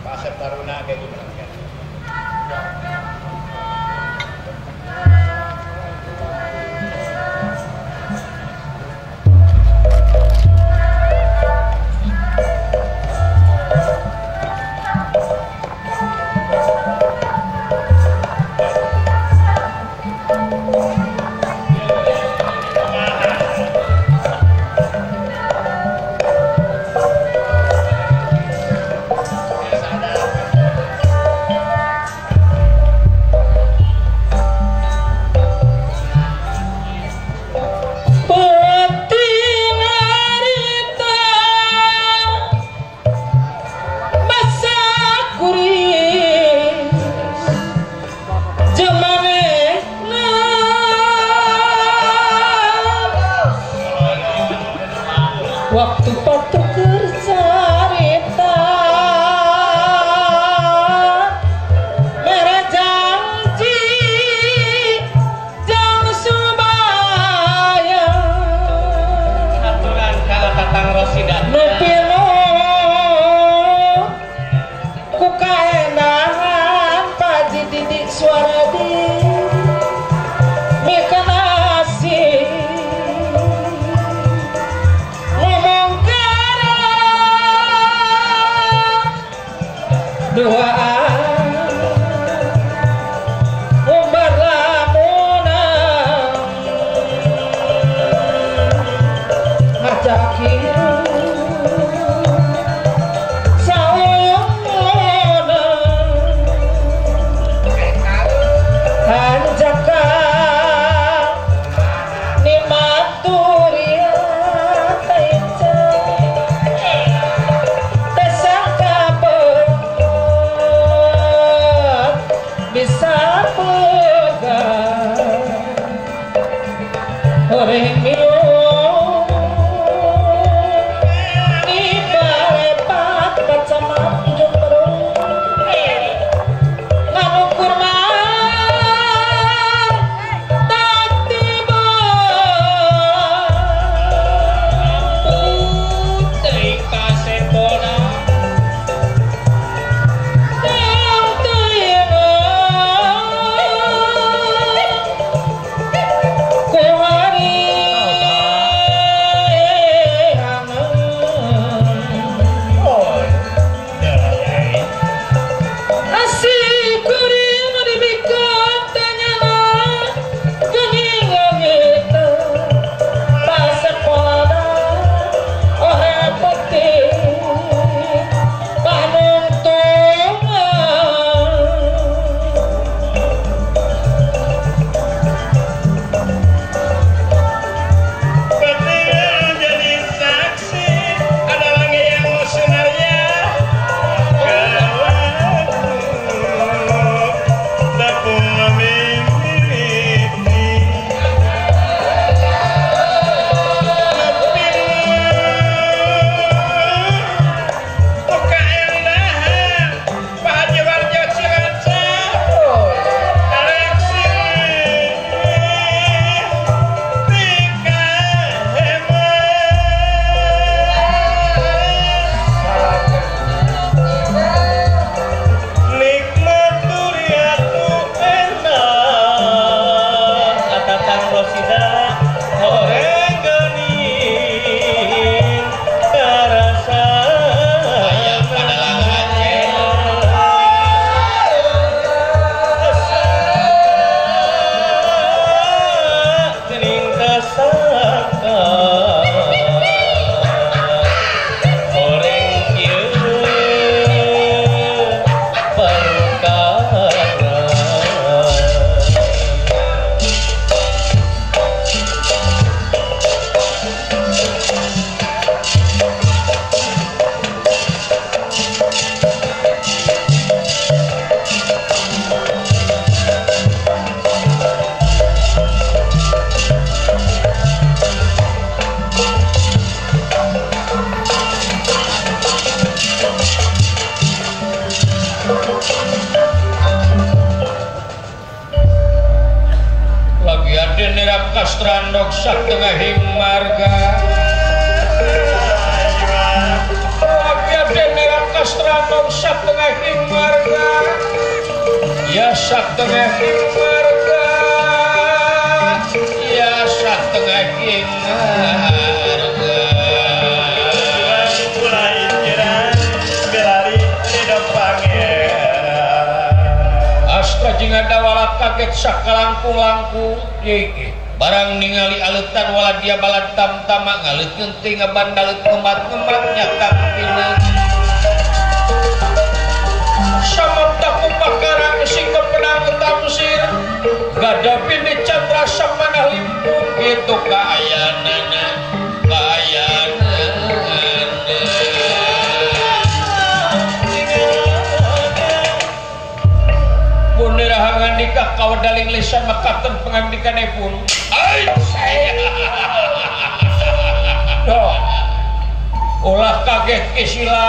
Pak Asep Taruna kayak gimana?
Waktu patuker carita mere janji jang subaya
aturan ka Tatang Rosida
nu pilu ku kaendahan Paji Didik Suaradi mekanasi ngomong kara duaan umbar lamunan ngajakin
Kastrandok satengahing marga lagi ada kastrandok satengahing marga ya satengahing marga ya satengahing marga Astra jeung ada kaget sakalangkung-langkung barang ningali aleutan wala dia balad tamtama ngaleutkeun teh ngabandalet ngemat-ngemat nyata pineut samapta kupakarang singkep pedang tamsir gadapi di candra samanah limpung kitu kaayanana kaayanana Bundera ngandika kawedaling lisan mekaten pengandikanipun. Doh. Ulah kaget kisila.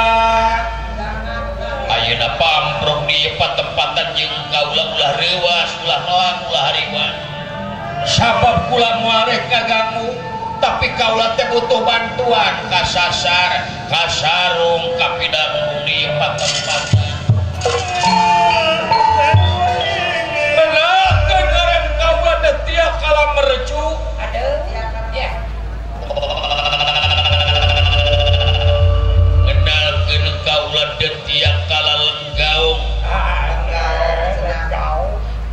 Ayeuna pamprok di patempatan jeung kaula ulah reuwas, ulah melang, ulah hariwan. Sabab kula moal rek kaganggu, tapi kaula teh butuh bantuan kasasar, kasarung, kapidang di patempatan. Menangkeun ngaran kaula teh tiap kala mercu.
Aduh, ya.
Ngenalkeun kaula teh tiap kala lenggaung.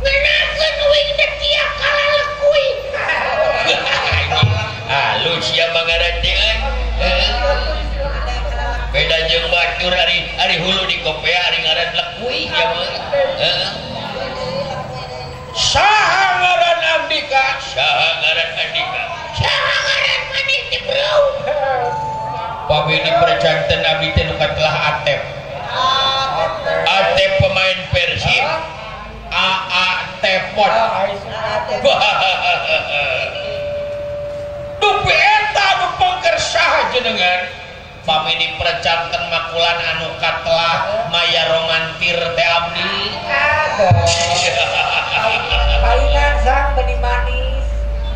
Ngenalkeun uing teh tiap kala lekui. Halus ya mangaran teh euy. Beda jeung batur ari hulu di kopea ari ngaran lekui ya mah. Saha ngaran Andika? Saha ngaran Andika? Saha ngaran maneh teh bro? Pami dipercanten abdi teh nu katelah Atep. Atep pemain Persib. AA Tepot. Dupi eta anu pengker saha jenengan? Pami dipercanten makulan anu katelah maya romantir teh abdi.
Palingan sang beni manis.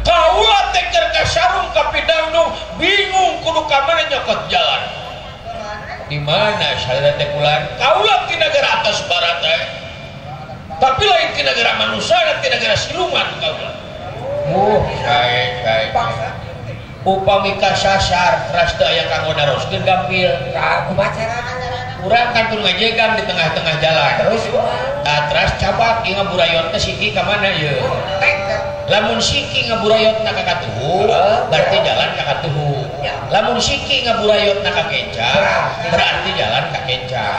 Kaula teh keur kasarung ka pidangdung bingung kudu ka mana nyokot jalan. Di mana salira teh kulan? Kaula ti negara atas barat teh. Tapi lain ti negara manusia, ti negara siluman kaula. Sae sae. Upami kasasar teras teu aya kanggo naroskeun gampil.
Kumaha carana?
Urang kantun ngajegang di tengah-tengah jalan.
Terus
tah teras cabak ieu ngaburayot teh siki ka mana ieu? Lamun siki ngaburayotna ka katuhu, berarti jalan ka katuhu. Lamun siki ngaburayotna ka kenca, berarti jalan ka kenca.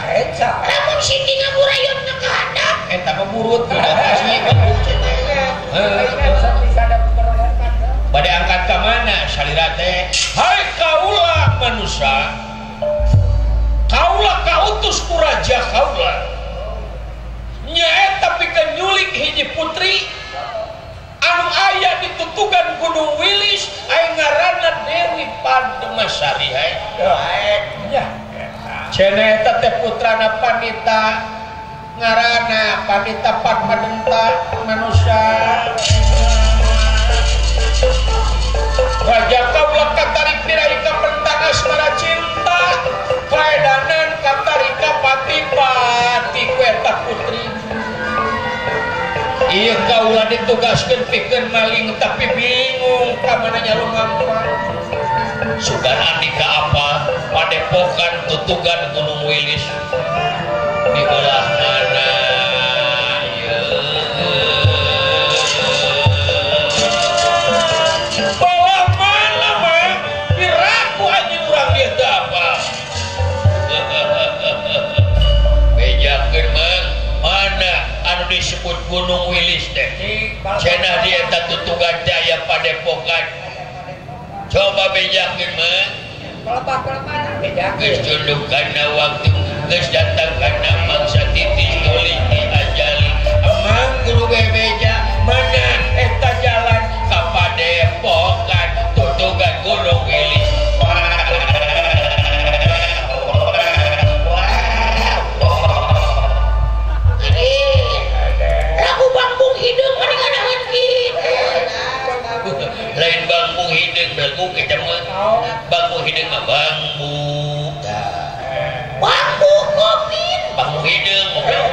Lamun siki ngaburayotna ka handap, eta mah burut asli. Bade angkat ka mana salira teh? Hai kaula manusia, kaula kautus ku raja kaula. Nyaeta pikeun nyulik hiji putri anu aya di tutugan Gunung Wilis, aya ngaranna Dewi Padmasari hae.
Nya.
Cenah eta teh putrana Pandita ngaranna Pandita Padmadenta manusia. Raja kaula katarik diraih ka pentang asmara cinta, kaedanan katarik ka pati-pati ku eta putri. Ieu kaula ditugaskeun pikeun maling tapi bingung ka mana nyalungampang. Sugan Andika apa padepokan tutugan Gunung Wilis di belah mana ieu? Belah mana mah piraku anjing urang dieu teu apa. Bejakeun mah mana anu disebut Gunung Wilis teh? Cenah di eta tutugan teh aya padepokan. Coba bejakeun mah.
Pelepah-pelepah bejakeun.
Geus tunduk kana waktu, geus datang kana mangsa titis tulis diajali. Emang guru bebeja mana eta jalan ka padepokan tutugan Gunung Wilis. Lagu bangkung hideung mah nganaheun kitu. Lain bangkung hideung belagu kita mah. Bangku hideung mah bambu. Bambu kopin, bangku hideung goblok.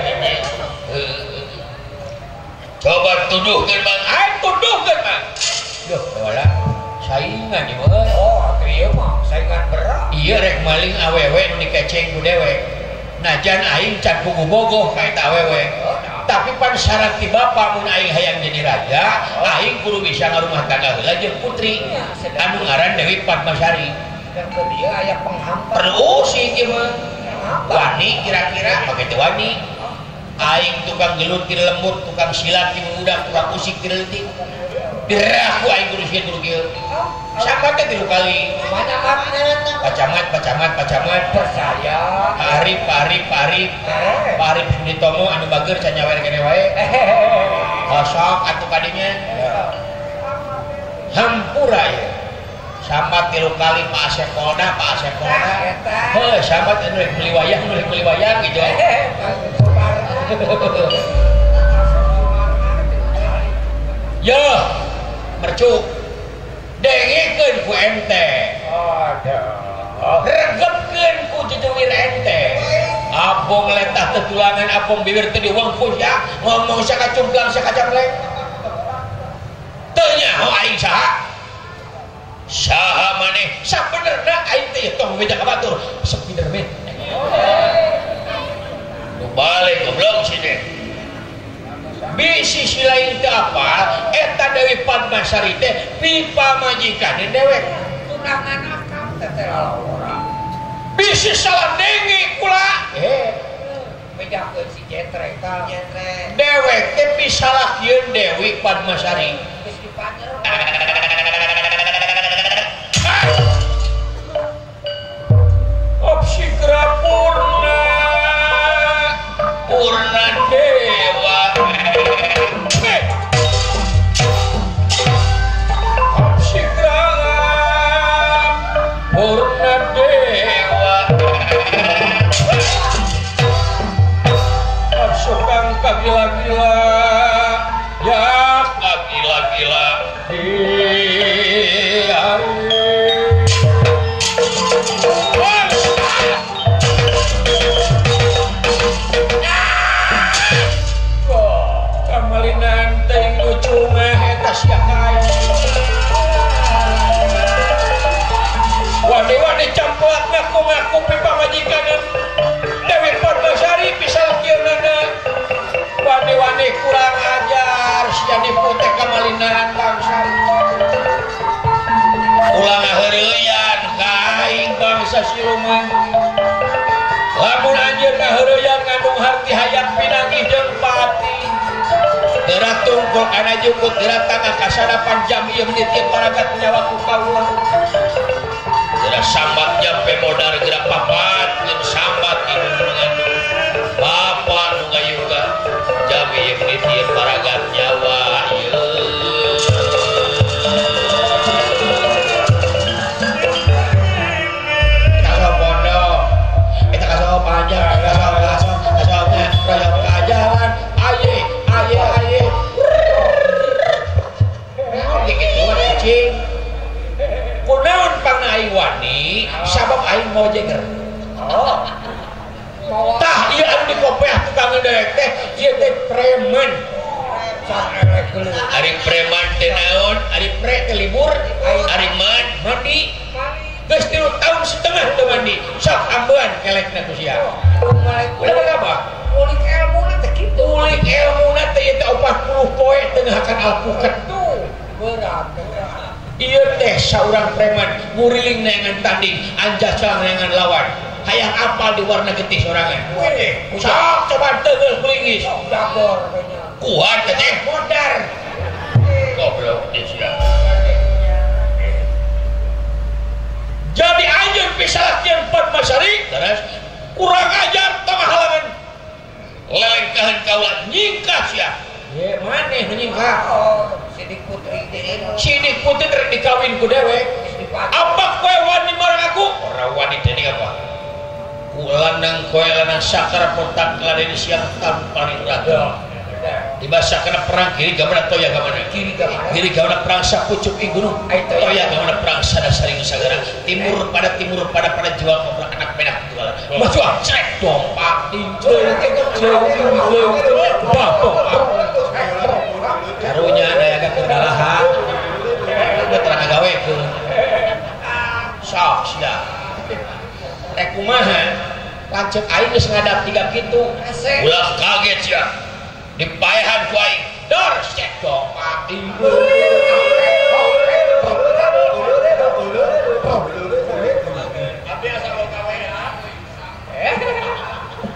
Coba tuduhkeun Mang, ai tuduhkeun Mang. Duh, wala saingan ieu mah.
Oh, atuh ieu mah saingan berat.
Ieu rek maling awewe nu dikeceng ku dewek. Najan aing can puguh bogoh ka eta awewe. Tapi pan syarat ti bapa mun aing hayang jadi raja, aing kudu bisa ngarumah tangga heula jeung putri anu ngaran Dewi Padmasari.
Dan ke dia aya penghambat.
Perlu sih ieu mah. Wani kira-kira make teu wani. Aing tukang gelut ti lembut, tukang silat ti budak, tukang usik ti leutik. Diraku aing kudu sieun kudu kieu. Sampai teh 3 kali. Pak Camat, Pak Camat, Pak Camat.
Percaya.
Pak Arif, Pak Arif, Pak Arif. Pak Arif Suditomo anu bager can nyawer kene wae. Kosok atuh kadinya. Hampura ieu. Sambat 3 kali Pak Asep Polda, Pak Asep Polda. Heuh, sambat anu rek meuli wayang, nu rek meuli wayang gitu. Yo, mercu. Dengekeun ku ente. Aduh. Regepkeun ku jejuwir ente. Abong letah tetulangan, abong bibir teu diwengkus ya, ngomong sakacumplang sakacamlek. Teu nyaho aing saha? Saha maneh? Sabenerna aing teh tong beja ka batur, Spiderman. Nu balik goblok sini. Bisi si lain teu apal, eta Dewi Padmasari teh pipamajikane dewek.
Tunangan akang teh teh lalawora.
Bisi salah denge kula.
Bejakeun si Jetrek tah.
Dewek teh pisalakieun Dewi Padmasari.
Geus dipanjer.
Opsikra purna purna dewa. Opsikra purna dewa. Sukang kagila-gila ya kagila-gila. Kamalinan teuing lucu mah eta sia kae. Wani-wani camplak ngaku-ngaku pipamajikan Dewi Padmasari pisalakieunana. Wani-wani kurang ajar sia nipu teh kamalinan bangsa. Ulah ngaheureyan ka aing bangsa siluman. Lamun anjeun ngaheureyan ngandung harti hayang pinanggih jeung pati. Geura tungkul kana jungkut geura tangah kasadapan jam ieu menit ieu paragat nyawa ku kaula. Geura sambat jampe modar geura papat jeung sambat ieu mengandung. Bapa nu ngayuga jam ieu menit ieu paragat nyawa ieu. Eta kasoh pondok, eta kasoh panjang, eta kasoh kasohnya royong ka jalan. Aye aye aye. Naon dikituan kucing? Kunaon pangna aing wani sabab aing mau jeger.
Oh.
Tah ieu anu dikopeah tukang dewek teh ieu teh preman. Ari preman teh naon? Ari pre teh libur, ari man mandi. Geus 3 tahun setengah teu mandi. Sok ambean kelekna ku sia. Ulah apa?
Ulik elmuna teh kitu.
Ulik elmuna teh ieu teh 40 poe teu ngahakan alpukat.
Tuh, berat.
Ieu teh saurang preman nguriling neangan tanding, anjasal neangan lawan. Hayang apal di warna getih sorangan.
Weh,
sok coba teugel kulingis.
Dagor nya.
Kuat teh modar. Goblok teh sia. Jadi anjeun pisalakieun Padmasari, terus kurang ajar tong halangan. Lelengkahan kaula nyingkah sia. Ye maneh nu nyingkah?
Oh, Sidik Putri teh.
Sidik Putri rek dikawin ku dewek. Apa kowe wani marang aku? Ora wani teh apa? Ku lanang kowe lanang sakar portak ladeni siang tanpa ratu. Dibasa kana perang kiri gamana toya gamana
kiri gamana
kiri gamana perang sapucuk ing gunung toya gamana perang sadasaring sagara timur pada pada jual koprak anak penak jual maju cek dompak karunya daya ka kedalahan udah terang gawekeun sok sia rek kumaha lanceuk aing geus ngadap tiga kitu ulah kaget sia dipaehan ku aing dor cek dompak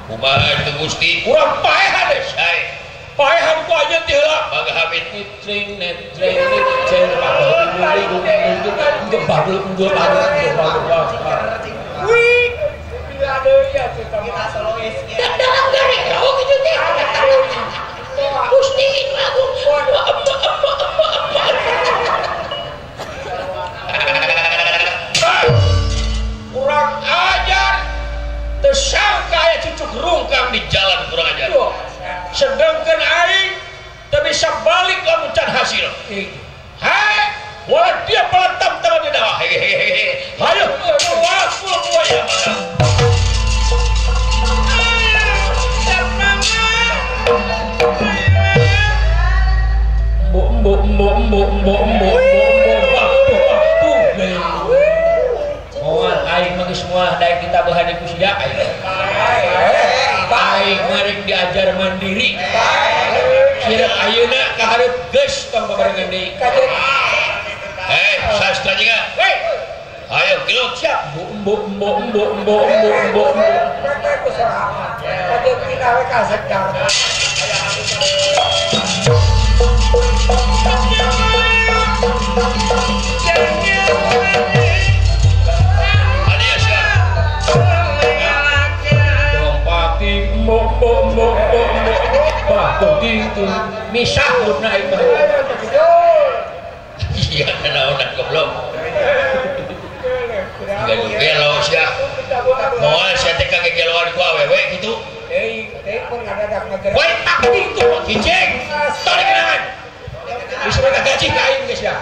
kumaha itu Gusti urang paehan deh sae paehan ku anjeun ti heula bangga hamid nitring netring nitring bagul unggul bagul
wih bila deui atuh kita solois
dalam gare rawo kitu teh Gusti agung. Wala dia palatam taman di dawa. Hehehe. Hayo aku ya. Mbok mbok mbok mbok mbok mbok mbok. Moal aing mah geus moal daek ditabahan ku sia aing. Aing mah diajar mandiri. Sirep ayeuna ka hareup geus tong babarengan deui. Sastra juga. Ayo gelut siap. Mbok mbok mbok mbok mbok mbok. Dompati mbok mbok mbok mbok mbok. Batu misah murna itu. Iya, naonan goblok. Enggak gelo sia. Moal sia teh kagegeloan ku awewe kitu.
Deui, deui pun ngadadak ngagerak.
Woi, tak itu kijing. Tarik kenangan. Bisa mereka gaji ka aing geus ya.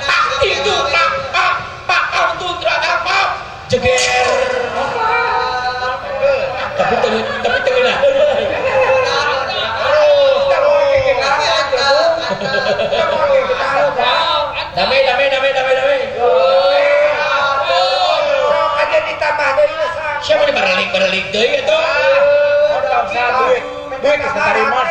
Tak itu pak pak pak autu pak jeger. Tapi tapi tengah. Damai damai damai damai damai.
Sok aja ditambah deui.
Siapa di baralik baralik deui atuh?
Duit duit geus tarima.